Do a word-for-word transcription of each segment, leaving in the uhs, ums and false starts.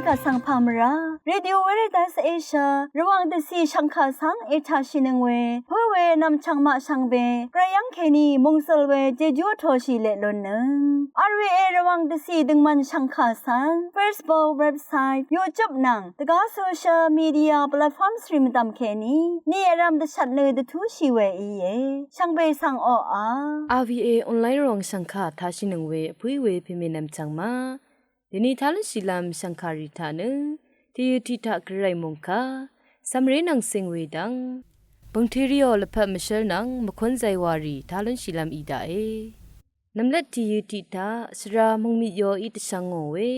Vsvng pà mvrá Radio Veritas Asia Rvwàng dvcì shv̀ngkà svng ètàshìnøng we pǿ we nv̀mchv̀ng maq shvngbe gvray yv́ng kèní mòngzø̀l we jejú vtoshì leq lunnøng. R V A Rvwàng dvcì døngmv̀n shv̀ngkà svng Facebook, website, YouTube nvng dvgá social media platforms rì mvdv̀m kèní ni vrv̀m dvshvt nø dvtúshì we íe. Shvngbe svng oqà R V A online Rvwàng shv̀ngkà tashìnøng we vpǿí we pèmè nv̀mchv̀ng ma. Dèni tá lúnshìlv́m shv̀ngkàrì taq nø tìyø tiq taq gvray mòngkà cv̀mré nvng ceng we dv́ng bø̀ngteriò lvpat mvshǿl nvng mvkún zaywàrì tá lúnshìlv́m í daqe. Nv̀mlat tìyø tiq taq shvra mòngmit yoí dvshvng ngò we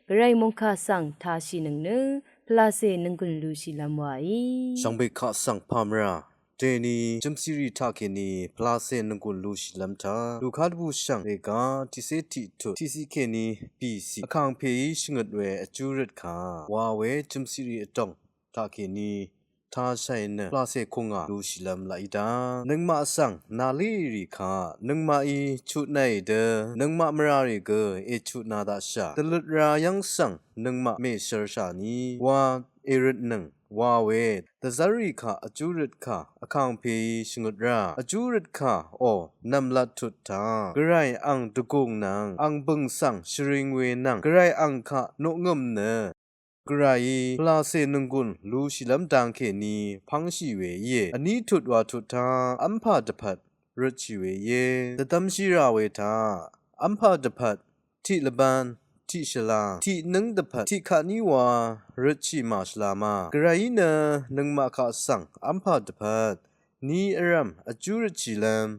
gvray mòngkà svng tāshìnøng nø pvlacè nònggùn lushìlv́m waí shvngbe kaq svng pàmvrà. Dèni jø̀msìrì taqkèní pvlacè nònggùn lushìlv́m taq Luka dvbùshv̀ng règá tiqcé tiqtut tiqciq kèní bìciq vkàngpèí shvngøt we vjú røt kà wa we jø̀msìrì vdòng taqkèní tāshàì nø pvlacè kùngà lushìlv́m laq í dá. Nøngmaq svng nàlérì kaq nøngmaqí chutnàì dø nøngmaq mvràrì gø èchutnà daqshà. Dvløt ra yv́ng svng nøngmaq mèshv̄rshà ni wa èrøtnøng wa we dvzv́rrì kaq vjú røt kà vkàngpèí shvngøt rá vjú røt kà ò nv̀mlat tut taq gvray ang dvgùng nvng ang bø̀ng svng shvring we nvng gvray ang kaq noqngø̀m nø gvrayí pvlacè nònggùn lushìlv́m dang kèní pv́ngshì we íe. Vní tut wa tut taq v́mpà dvpvt røtshì we íe. Dvdvmshì rà we taq v́mpà dvpvt tiq lvbán tiq shvla tiq nǿng dvpvt tiq katní wa røtshì màshvla ma. Gvrayí nø nøngmaq kaq svng v́mpà dvpvt ni vrv̀m vjú røtshìlv́m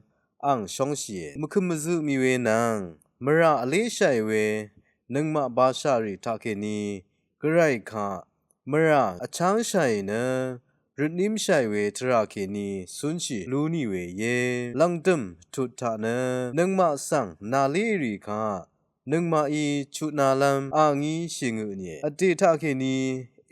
ang shóngshìe. Mvkø̀m mvzø mì we nvng mvrà vléshàì we nøngmaq bashàrì taqkèní gvray kaq mvrà vchángshàì nø røtnímshàì we tvrà kèní cúnshì lú nì we íe. Lv̀ngdø̀m tut taq nø nøngmaq svng nàlérì kaq nøngmaqí chutnalv́m a ngí shèngø nìe. Vdè taqkèní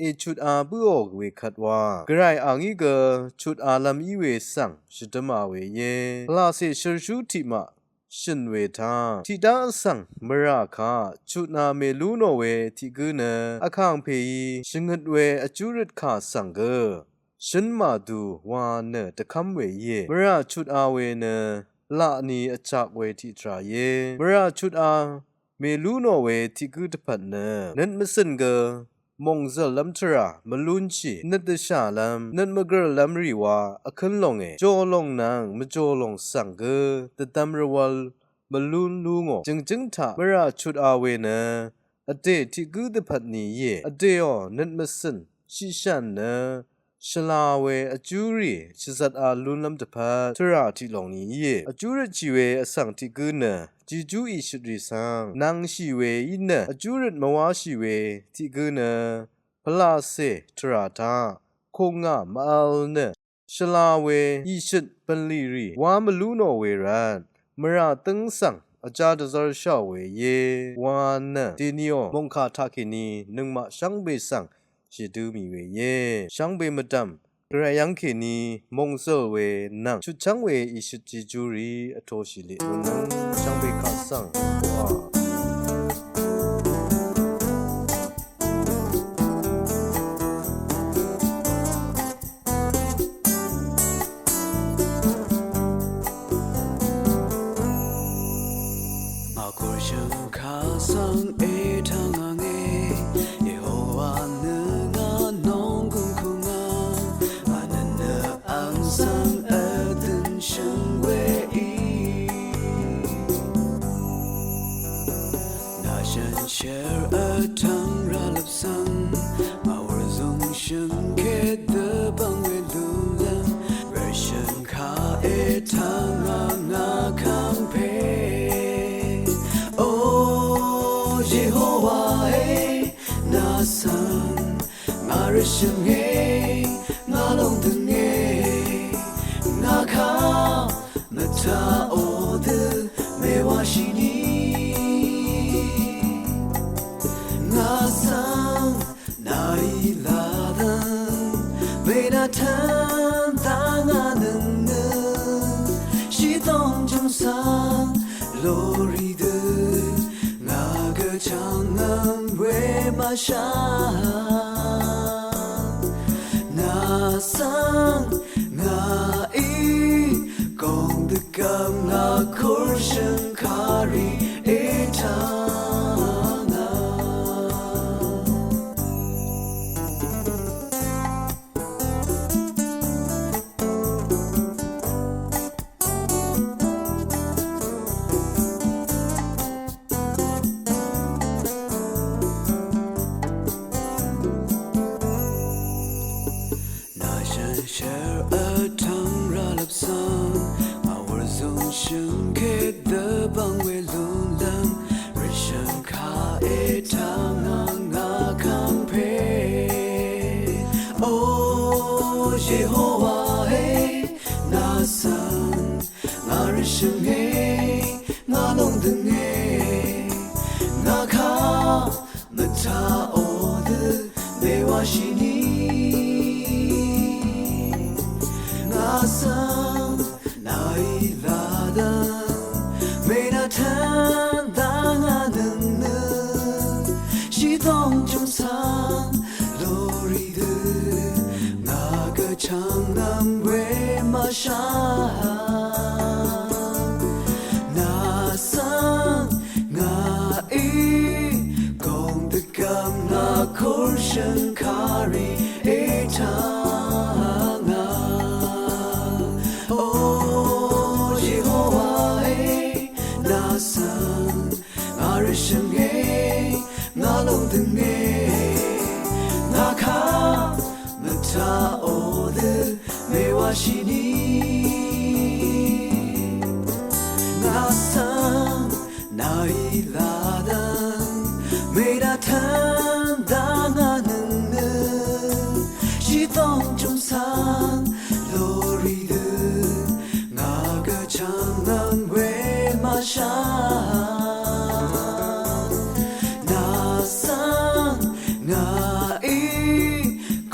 èchutā bǿò we kvt wa gvray a ngí gø chutnalv́m í we svng shvdǿma we íe. Pvlacè shø̀rshú tiqmaq shø̀n we taq tiqdá vsvng mvrà kaq chutnā mèlú nò we tiq gǿ nø vkàngpèí shvngøt we vjú røt kà svng gø shǿn màdū wa nø dvkv́m we íe. Mvrà chutā we nø laq ni vchak we tiq tvrà íe. Mvrà chutā mèlú nò we tiq gǿ dvpvt nø nøt mvcø̀n gø mòngzø̀llv́m tvrà mvlúnshì nøt dvshàlv́m nøt mvgø̀rlv́m rì wa vkǿn longe. Jòlòng nvng mvjòlòng svng gø dvdvm rvwv̄l mvlún lú ngò. Jø̀ngjǿng taq mvrà chutā we nø vdè tiq gǿ dvpvt ni íe. Vdèò nøt mvcø̀n shiqshàn nø shvla we vjú rì shvzvt a lúnlv́m dvpvt tvrà tiq lòng ni íe. Vjú røtshì we vsvng tiq gǿ nø jejú ìshøtrì svng nvngshì we í nø vjú røt mvwáshì we tiq gǿ nø pvlacè tvrà taq kùngà mvvl nø shvla we ìshøt bv̀nlì rì wá mvlú nò we rvt mvrà tǿng svng vjá dvzv́rshàò we íe wa nø dèniò mòngkà taqkèní nøngmaq shvngbe svng shèdø mì we íe. Shvngbe mvdv̀m gvray yv́ng kèní mòngzø̀l we nvng chutchv́ng we ìshøt jejú rì vtoshì leq lúnnøng shvngbe kaq svng wa Ngà kùrshø̀ng kà svng ètvng àngé, Yehowa nø ngà nònggùn kùngà, ngà nø nø àng svng vdø̀n shø̀ng weí. Ngà shànshér vtvng rvlvp svng, ngà wùrzø̀ng shø̀ng kèdø bv̀ng we lúlv́m, rvshø̀ng kà ètvng ngà ngà kv́ng pè. O Yehowa è, nà svng ngà rvshø̀ng è, ngà lóngdø̀ng è, ngà kà mvtaqò dø mèwáshì nì. Ngà svng nàí ládv́ng mènàtv́ng dv́ngà nøng nø shìtóng jùm svng lórí dø ngà gø chv̀ngvm we Shá nà svng ngàí gòng dvgvp ngà kúrshø̀ng kàrì ètà ngà. Nà shànshér vtvng rvlvp svng ngà wur zøng shø̀ngke dvbvng we lúnlv́m rvshø̀ng kà ètà ngà ngà kàngpè. O Yehowa è, nà svng ngà rvshø̀nge, ngà lóngdønge, ngà kà mvtaqò dø mèwáshì nì. Ngà svng nàí ládv́ng mènàtv́n dv́ng ngà nøng nø shìdóng jùm svng lórí dø ngà gvchvng nvm we mvshá. Nà svng ngàí gòng dvgvp ngà kúrshø̀ng kàrì ètà ngà. O Yehowa è, nà svng ngà rvshø̀nge, ngà lóngdønge, ngà kà mvtaqò dø mèwáshì nì. Ngà svng nàí ládv́ng mènàtv́n dv́ng ngà nøng nø shìdóng jùm svng lórí dø ngà gvchvng nvm we mvshá. Nà svng ngàí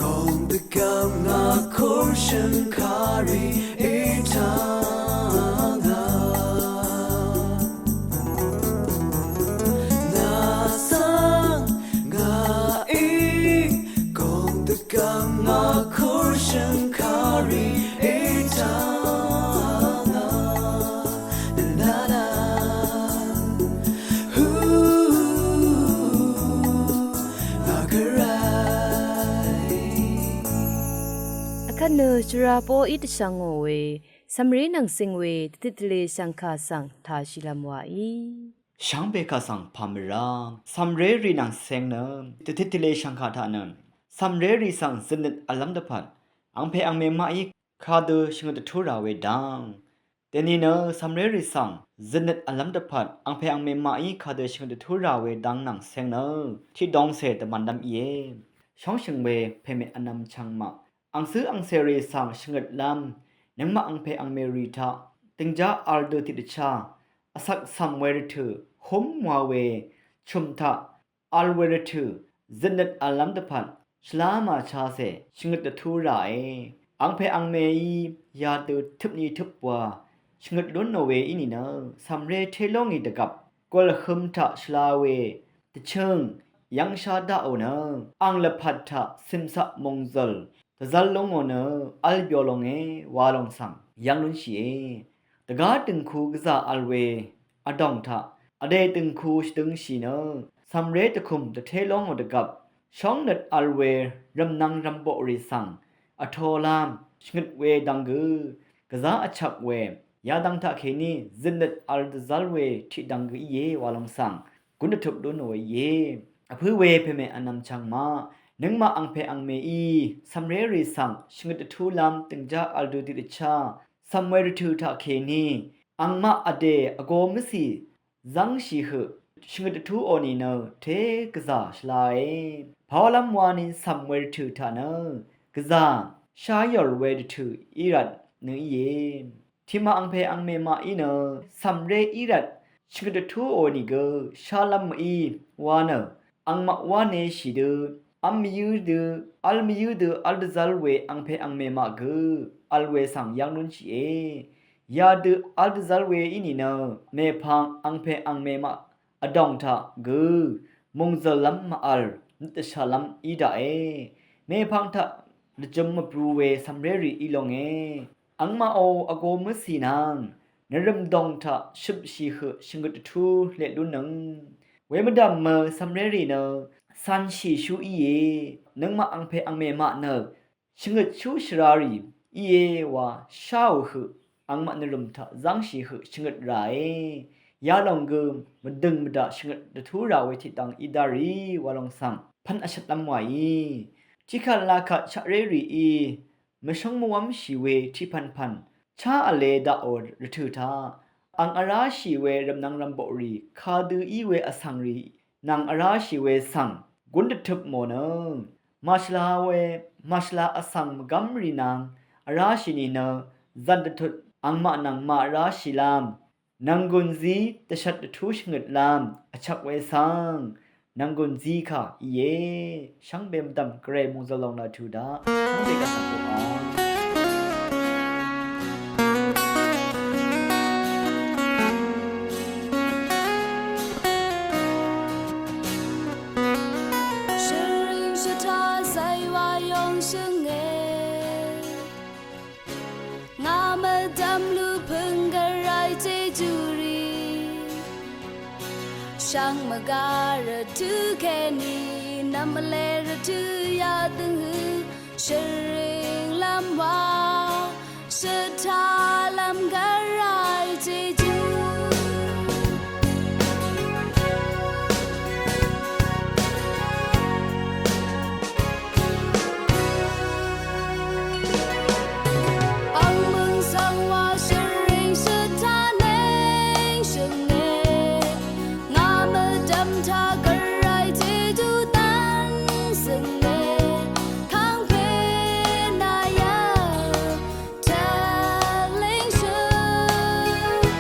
gòng dvgvp ngà kúrshø̀ng kàrì ètà ngà. Nà svng ngàí gòng dvgvp ngà kúrshø̀ng kàrì ètà ngà. Nà nà nà. Hu, ngà gvray. Vkvt nø shvra poqí dvshvngò we cv̀mré nvng cing we dvtit tvlē shv̀ngkà svng tāshìlv́m wàí. Shvngbe kaq svng pà mvrá cv̀mrérì nvng cing nø dvtit tvlē shv̀ngkà taq nø cv̀mrérì svng zøtnøt vlv́m dvpvt angpè angmè maqí kadø shvngøt dvtú rà we dv́ng. Dèni nø cv̀mrérì svng zøtnøt vlv́m dvpvt angpè angmè maqí kadø shvngøt dvtú rà we dv́ng nvng cing nø tiqdongcè dvmv̀nlv́m íe. Shóngshø̀ng we pèmè vnvm chvngmaq angcǿ angcèrì svng shvngøtlv́m nøngmaq angpè angmèrì taq dìngjá vl dø tiqdvchá vcvk cv̀m we rvtø̀ húm wa we chø̀m taq vl we rvtø̀ zøtnøt vlv́m dvpvt shvlá màchácè shvngøt dvtú ràe. Angpè angmèí yadø tøpni tøp wa shvngøt lúnò we í nìnø cv̀mré té lóngì dvgvp gùlhøm taq shvla we dvchøng yv́ngshá daqò nø ang lvpat taq cìmcaq mòngzø̀l dvzv́l lúngò nø v́l byo longe wa lòng svng yv́ng lúnshìe. Dvgá dø̀ngku gvzà vl we vdòng taq vdè dø̀ngku shvdøngshì nø cv̀mré dvkùm dvté lóngò dvgvp shóngnøt vl we rv̀mnvng rv̀mboqrì svng vtolám shvngøt we dvng gø gvzá vchvk we yadvng taqkèní zøtnøt vl dvzv́l we tiqdvng gø íe wa lòng svng gún dvtup lúnò we íe. Vpǿ we pèmè vnvm chvngmaq nøngmaq angpè angmèí cv̀mrérì svng shvngøt dvtúlv́m dìngjá vl dø tiqdvchá cv̀m we rvtø̀ taqkèní angmaq vdè vgō mvcì zv́ngshì høq shvngøt dvtúò nìnø té gvzà shvlae. Pàólv́m wani cv̀m we rvtø̀ taq nø gvzà sháyòr we rvtø̀ í rvt nø íe. Tiqmaq angpè angmè maqí nø cv̀mré í rvt shvngøt dvtúò nìgø shálv́m mø̀í wa nø angmaq wáne shì dø v́m mvyǿ dø v́l mvyǿ dø v́l dvzv́l we angpè angmè maq gø vl we svng yv́ng lúnshìe. Yadø v́l dvzv́l we í nìnø mèpvng angpè angmè maq vdòng taq gø mòngzø̀llv́m màvl nøt dvshàlv́m í daqe. Mèpvng taq dvjøm mvbru we cv̀mrérì í longe. Angmaqò vgō møsì nvng nvrø̀m dòng taq shøpshì høq shvngøt dvtú leq lúnnøng. We mvdv̀m mø cv̀mrérì nø cv̄nshìshú íe. Nøngmaq angpè angmè maq nø shvngøtshú shvrarì íe wa sháò høq angmaq nvrø̀m taq zv́ngshì høq shvngøt ràe. Yalòng gø mvdø̀ng mvdaq shvngøt dvtú rà we tiqdvng í dárì wa lòng svng pv́n vshvtlv́m wàí. Tiqkvt lakvt shaqrérìí mvshóng mvwv́mshì we tiqpv̀npv̀n chá vle daqò rvtø̀ taq ang vráshì we rv̀mnvng rv̀mboqrì kadø í we vsvngrì nvng vráshì we svng gún dvtøp mò nø màshvla we màshvla vsvng mvgv́mrì nvng vráshì nìnø zv̀n dvtut angmaq nvng màvráshìlv́m nv̀nggùn zí dvshvt dvtú shvngøtlv́m vchvk we svng nv̀nggùn zí kà íe. Shvngbe mvdv̀m gvray mòngzø̀l lòng laq tø̀ daq shvngbe gvsvng koqà. Shø̀rìng shvtá zàywá yóng shø̀nge. Ngà mvdv̀m lú pø̀ng gvray jejú rì. Shvngmvgá rvtø̀ kèní nv̀mvlè rvtø̀ yadø̀ng hø. Shø̀rìng lv́m wa shvtá lv́m gvray jejú. Ang mø̀ng svng wa shø̀rìng shvtá neng shø̀nge. Ngà mvdv̀m taq gvray jejú dv́n svng e. Kàngpè nà yv́ng tvleng shø̀ng.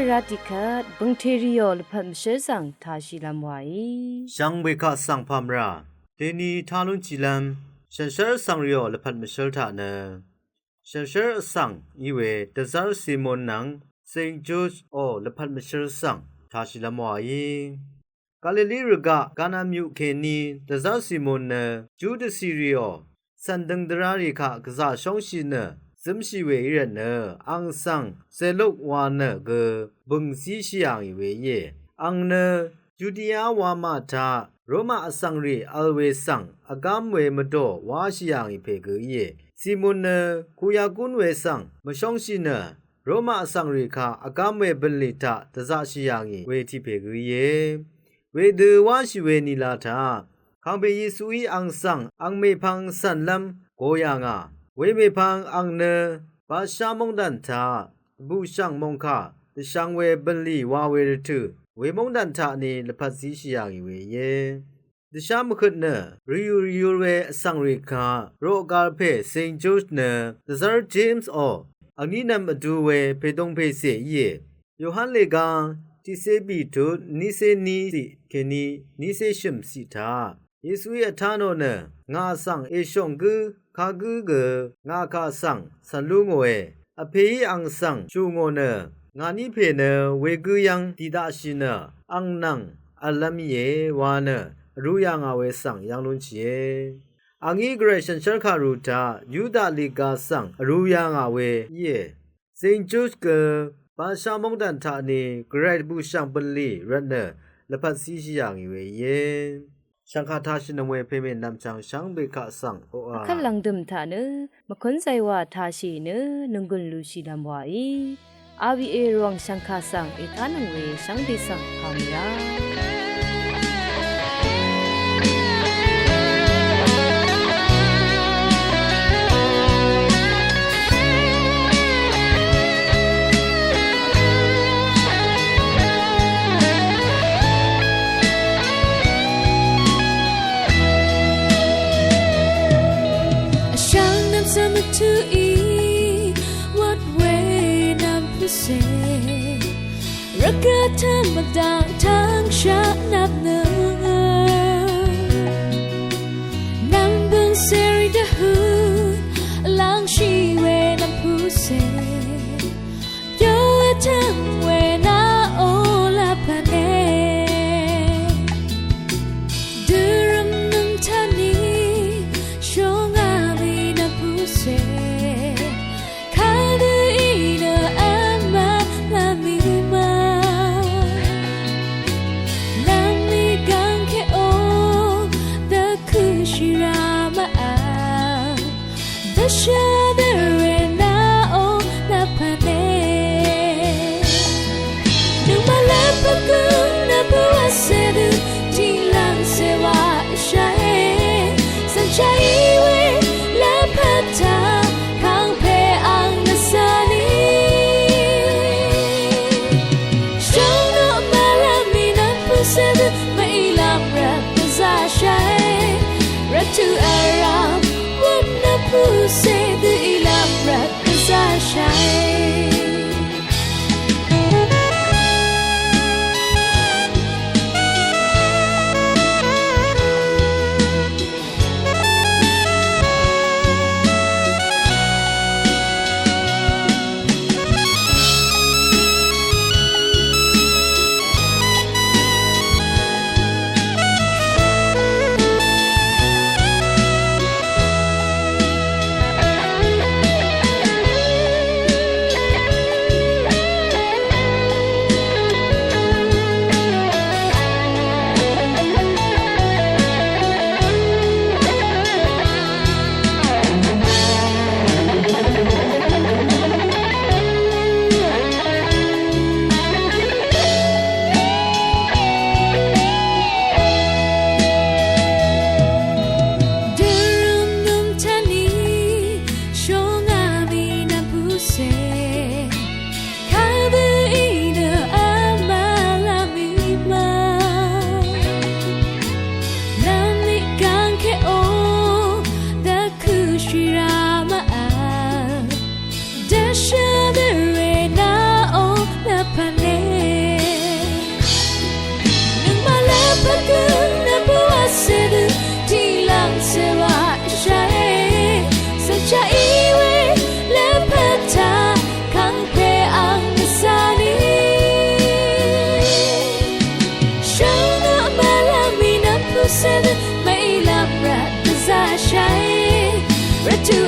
Rvt tiqkvt bø̀ngtè rìò lvpat mvshǿl svng tāshìlv́m wàí. Shvngbe kaq svng pàmvrà dèni tá lúnshìlv́m shànshér vsvng rìò lvpat mvshǿl taq nø shànshér vsvng í we dvzv́r Simon nvng Saint George ò lvpat mvshǿl svng tāshìlv́m wàí. Galili rvgaq Kana myuq kèní dvzv́r Simon nø Ju dvcìrìò cv̀n døng dvrárì kaq gvzà shóngshì nø zǿmshì we í rvtnø ang svng zeluk wa nø gø bø̀ng zíshì yà ngì we íe. Ang nø Judia wamà taq Roma vsvngrì vl we svng vgám we mvdò wáshì yà ngì pè gø íe. Simon nø kuyagún we svng mvshóngshì nø Roma vsvngrì kaq vgám we bø̀nlì taq dvzaqshì yà ngì we tiq pè gø íe. Wedø wáshì we nìla taq kàngpè Yesuí ang svng ang mèpvng cv̀nlv́m go yà ngà. Wemèpvng ang nø batshá móngdàn taq dvbùshv̀ng mòngkà dvshvng we bø̀nlì wa we rvtø̀ wemóngdàn taq ni lvpat zíshì yà ngì we íe. Dvshá mvhøt nø rvyùr rvyur we vsvngrì kaq roqgal pè Saint George nø dvzv́r James ò vní nvm vdu we pèdong pècè íe. Yohan lèga tiqcé bìtut nícé ní ciq kèní nícé shø̀m ciq taq Yesuí vtá nò nø ngà svng èshòng gǿ kagǿ gø ngà kaq svng cv̀n lú ngòe. Vpèí ang svng shù ngò nø ngàní pè nø wegǿ yv́ng dìdaqshì nø ang nvng v̄llv́m íe wa nø vrū yà ngà we svng yv́ng lúnshìe. Angí gvray shànshér kàru taq Yuda lìga svng vrū yà ngà we íe. Saint George gø batshá móngdàn taq ni gvray dvbùshv̀ng bø̀nlì rvtnø lvpat zíshì yà ngì we íe. Shv̀ngkà tāshìnøng we pèmè nvmchvng shvngbe kaq svng oqà. Vkvt lv̀ngdø̀m taq nø mvkúnzay wa tāshì nø nònggùn lushìlv́m wàí. R V A Rvwàng shv̀ngkà svng ètánøng we shvngbe svng pàmvrá. Vshvng nvmsvmvtuí wvt we nvmpvse rvgvt tv́ng mvdv̀ng tv́ng shvnvp nøngø nv̀mbø̀ng cèrì dvhø lv́ngshì we nvmpvse Yøtø̀m we nà o lvpvne dørø̀m nøngtani shonga mi nvpvse kadø inø ama lvmima lvmi gangke o dvkushirama a Dvshadø we nà o lvpvne nøngmaq lvpvgø nvpvwvse dø tiqlvngse wa shae svngshaq í we lvpvta kàngpè ang nvsani shvngø mvrvmi nvpvse dø mvílvm rvpvza shae rvtø̀ vrvm wøn nvpvse dø í lvm rvt dvzvshae. Shai, rvtu